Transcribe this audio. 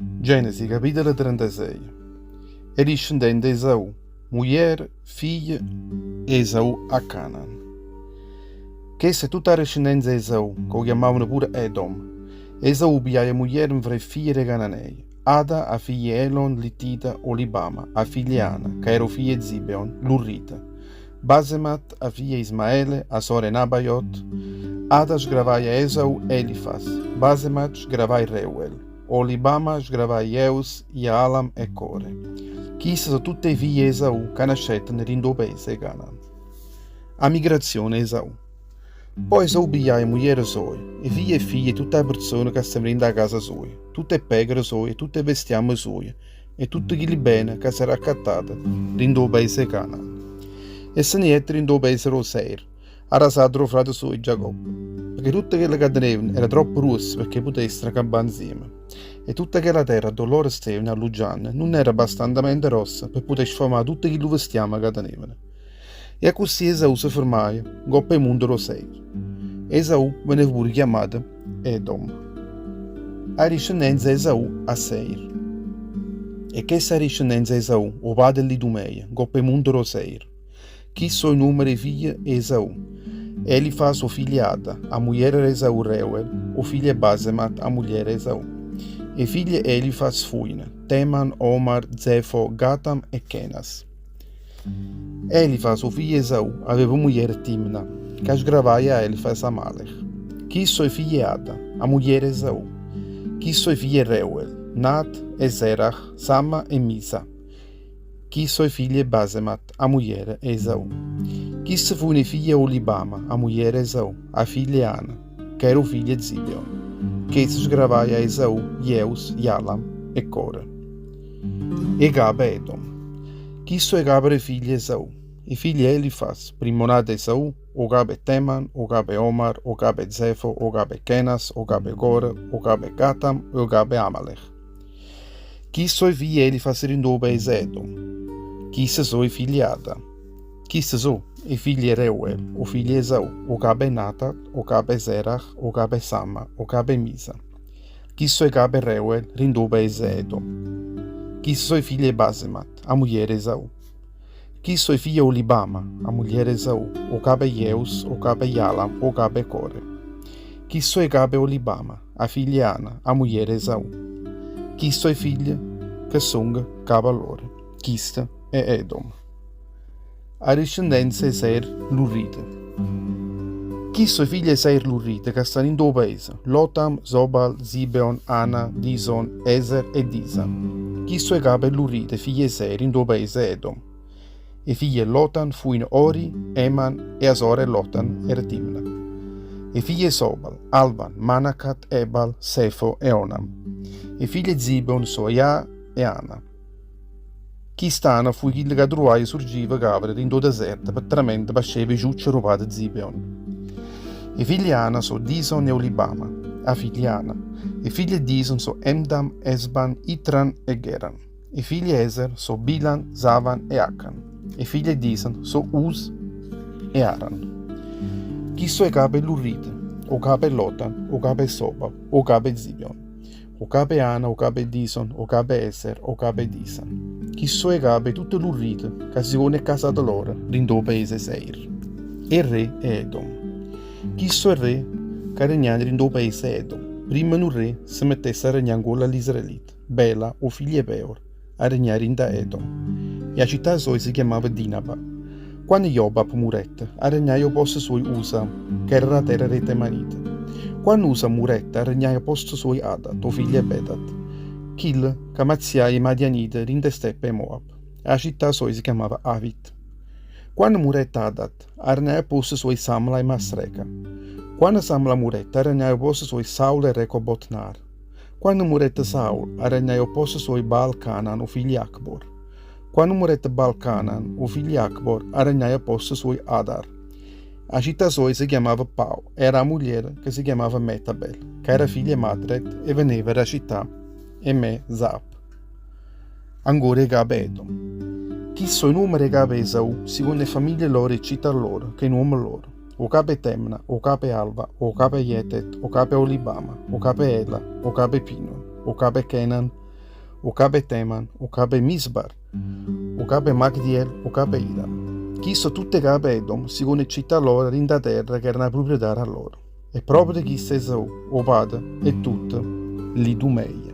Genesi, capitolo 36 E discendente 'e Esaù, mugliera, figlie 'e Esaù a Canaan. Chesta è tutta 'a discendenza 'e Esaù, ca 'o chiammavano pure Edom. Esaù pigliaje mugliera nfra 'e figlie d' 'e Cananeje, Ada, 'a figlia 'e Elon l'Ittita, Olibama, 'a figlia 'e Ana, ca era 'o figlio 'e Zibeon, l'Urrita, Basemat, 'a figlia 'e Ismaele, 'a sora 'e Nabaiot. Ada sgravaje a Esaù Elifas, Basemat sgravaje Reuel, Olibama sgravaje Jeus, Jaalam e Core. Chiste so' tutte 'e figlie 'e Esaù ca nascettero dint' 'o paese 'e Canaan. A migrazione 'e Esaù. Poi Esaù pigliaje 'a mugliera soja, 'e figlie e figlie 'e tutt' 'e perzone ca stevano dint' 'a casa soja, tutt' 'e pecore soje e tutt' 'e bestiamme soje, e tutte chilli bene ca s'era accattato dint' 'o paese 'e Canaan. E se ne jette dint' 'o paese d' 'o Seir, arrasato d' 'o frate suojo Giacobbe, pecché tutto chello ca tenevano era troppo gruosso pecché putessero campà nzieme, e tutta chella terra addò loro stevano alluggianno nun era bastantamente grossa pe putè sfamà tutto chillu vestiame ca tenevano. E accussì Esaù se fermaje ncopp' 'e munte d' 'o Seir. Esaù veneva pure chiammato Edom. A discennenza 'e Esaù a Seir. E chesta è 'a discennenza 'e Esaù, 'o pate 'e ll'Idumeje, ncopp' 'e munte d' 'o Seir. Chisto so' 'e nummere 'e figlie 'e Esaù, Elifas 'o figlio 'e Ada, 'a mugliera d'Esaù Reuel, 'o figlio 'e Basemat, 'a mugliera 'e Esaù. E figlie 'e Elifas fujeno, Teman, Omar, Zefo, Gatam e Chenas. Elifas, 'o figlio 'e Esaù, aveva mugliera Timna, ca sgravaje a Elifas Amalech. Chisto so' 'e figlie 'e Ada, 'a mugliera 'e Esaù. Chisto so' 'e figlie 'e Reuel, Nat e Zerach, Samma e Misa. Chisto so' 'e figlie 'e Basemat, 'a mugliera 'e Esaù. Chiste fujeno 'e figlie 'e Olibama, 'a mugliera 'e Esaù, 'a figlia 'e Ana, ca era 'o figlio 'e Zibeon. Chesta sgravaje a Esaù Jeus, Jalam e Core. 'e cape 'e Edom. Chisto so' 'e cape d' 'e figlie 'e Esaù. 'E figlie 'e Elifas, primmo nato 'e Esaù, 'o capo 'e Teman, 'o capo 'e Omar, 'o capo 'e Zefo, 'o capo 'e Chenas, 'o capo 'e Core, 'o capo 'e Gatam e 'o capo 'e Amalech. Chisto so' 'e figlie 'e Elifas dint' 'o paese 'e Edom. Chiste so' 'e figlie 'e Ada. Chiste so' 'e figlie 'e Reuel, 'o figlio 'e Esaù, 'o capo 'e Natat, 'o capo 'e Serach, 'o capo 'e Samma, 'o capo 'e Misa. Chisto so' 'e cape 'e Reuel dint' 'o paese 'e Edom. Chiste so' 'e figlie 'e Basemat, 'a mugliera 'e Esaù. Chisto so' 'e figlie 'e Olibama, 'a mugliera 'e Esaù, 'o capo 'e Jeus, 'o capo 'e Jalam, 'o capo 'e Core. Chisto so' 'e cape 'e Olibama, 'a figlia 'e Ana, 'a mugliera 'e Esaù. Chisto so' 'e figlie che songo cape a loro. Chisto è Edom. A discendenza 'e Seir l'Urrite. Chisto so' 'e figlie 'e Seir l'Urrite ca stanno 'int' 'o paese, Lotam, Sobal, Zibeon, Ana, Dison, Eser e Disan. Chisto so' 'e cape 'e ll'Urrite, figlie 'e Seir, 'int' 'o paese 'e Edom. 'E figlie 'e Lotan fuino Ori, Eman e 'a sora 'e Lotan era Timna. 'E figlie 'e Sobal, Alvan, Manacat, Ebal, Sefo e Onam. 'E figlie 'e Zibeon so' Aià e Ana. Chist'Ana fuje chillo ca truvaje surgive cavere dint' 'o deserto pe tramente pasceva 'e ciucce d' 'o pate Zibeon. 'E figlie 'e Ana so' Dison e Olibama, 'a figlia 'e Ana. 'E figlie 'e Dison so' Emdam, Esban, Itran e Gheran. 'E figlie 'e Eser so' Bilan, Zavan e Acan. 'E figlie 'e Disan so' Us e Aran. Chisto so' 'e cape 'e ll'Urrite, 'o capo 'e Lotan, 'o capo 'e Sobal, 'o capo 'e Zibeon. 'O capo 'e Ana, 'o capo 'e Dison, 'o capo 'e Eser, 'o capo 'e Disan. Chisto so' 'e cape 'e tutte ll'Urrite ca seconno 'e casate loro dint' 'o paese 'e Seir. 'e re 'e Edom. Chisto so' 'e re ca regnajeno dint' 'o paese 'e Edom, primma nu re se mettesse a regnà 'ncuollo a ll'Israelite, Bela, 'o figlio 'e Peor, a regnà dint' a Edom. E 'a città soja se chiammava Dinaba. Quanno Jobab murette, arregnaje ô posto suojo Usam, ca era d' 'a terra d' 'e Temanite. Quanno Usam murette, arregnaje ô posto suojo Hadad, 'o figlio 'e Bedad, chillo ca mazziaje 'e Madianite dint' 'e steppe 'e Moab. E 'a città soja se chiammava Avit. Quanno murette Hadad, arregnaje ô posto suojo Samla 'e Masreca. Quanno Samla murette, arregnaje ô posto suojo Saul 'e Recobot-Nar. Quanno murette Saul, arregnaje ô posto suojo Baal-Canan, 'o figlio 'e Acbor. Quanno murette Baal-Canan, 'o figlio 'e Acbor, arregnaje ô posto suojo Hadar. A città soja se chiammava Pau e era 'a mugliera che se chiammava Metabel, ca era figlia 'e Matred e veneva d' 'a città 'e Me-Zaab. Ancora 'e cape 'e Edom. Chisto so' 'e nummere 'e cape 'e Esaù, sicondo 'e famiglie loro e 'e città loro, ch' 'e nuomme loro. 'O capo 'e Temna, 'o capo 'e Alva, 'o capo 'e Jetet, 'o capo 'e Olibama, 'o capo 'e Ela, 'o capo 'e Pinon, 'o capo 'e Chenan. 'O capo 'e Teman, 'o capo 'e Misbar, 'o capo 'e Magdiel, 'o capo 'e Iram. Chisto so' tutte 'e cape 'e Edom, siconno 'e ccittà loro dint' 'a terra ch'era na pruprietà d' 'a loro. E proprio chisto è Esaù, 'o pate 'e tutte ll'Idumeje.